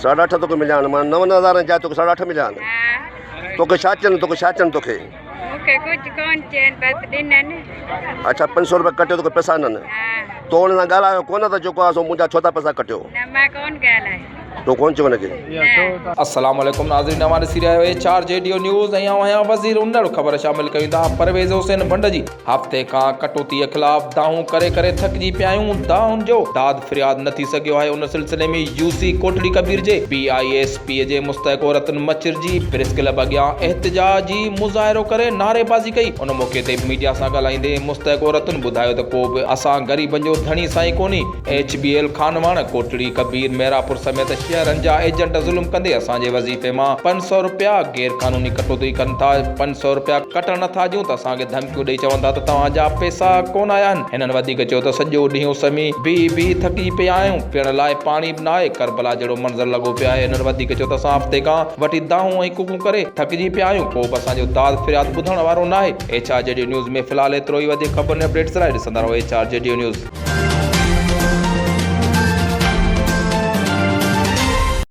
ساڍا اٺ توکي مليا آهن معنيٰ نون هزارن جاء توکي ساڍا اٺ مليا آهن. ها. توکي ڇا چين توکي ڇا چين توکي؟ مون کي ڪجهه ڪونه چين بس ڏنن. اڇا 500 روپيا ڪٽيو توکي پئسا ڏنن. ها. تو ان سان ڳالهايو ڪونه ته جيڪو آهي سو منهنجا ڇو ٿا پئسا ڪٽيو؟ نه مان ڪونه ڳالهايو. تو ڪونه چيو ان کي؟ نه. السلام عليڪم ناظرين اوهان ڏسي رهيا آهيو H R G D news ۽ آئون آهيان وزير انڙ خبر شامل ڪيون ٿا پرويز حسين ڀنڊ جي هفتي کان ڪٽوتيء خلاف دانهون ڪري ڪري ٿڪجي پيا آهيون، دانهن جو داد فرياد نه ٿي سگهيو آهي، ان سلسلي ۾ يو سي ڪوٽڙي ڪبير جي بي I S P جي مستحق عورتن مچرجي پريس ڪلب اڳيان احتجاجي مظاهرو ڪري نعريبازي ڪئي، ان موقعي تي ميڊيا سان ڳالهائيندي مستحق عورتن ٻڌايو ته ڪو به اسان غريبن جو ڌڻي سائين ڪونهي، H B L Khanwan, Kotri Kabir, Mehrapur سميت شهرن جا ايجنٽ ظلم ڪندي اسان جي وظيفي مان 500 رپيا غير قانوني ڪٽوتي ڪن ٿا، 500 رپيا ڪٽڻ نٿا ڏيون ته اسان کي ڌمڪيون ڏئي چون ٿا ته توهان جا پئسا ڪونه آيا آهن، هنن وڌيڪ چيو ته سڄو ڏينهن اس ۾ بيهي بيهي ٿڪجي پيا آهيون، پيئڻ لاء پاڻي به ناهي، ڪربلا جهڙو منظر لڳو پيو آهي، هنن وڌيڪ چيو ته اسان هفتي کان وٺي دانهون ۽ ڪوڪون ڪري ٿڪجي پيا آهيون، ڪو به اسان جو داد فرياد ٻڌڻ وارو ناهي، H R G D news ۾ في الحال ايترو ئي وڌيڪ خبرن ۽ اپڊيٽس لاء ڏسندا رهو H R G D news.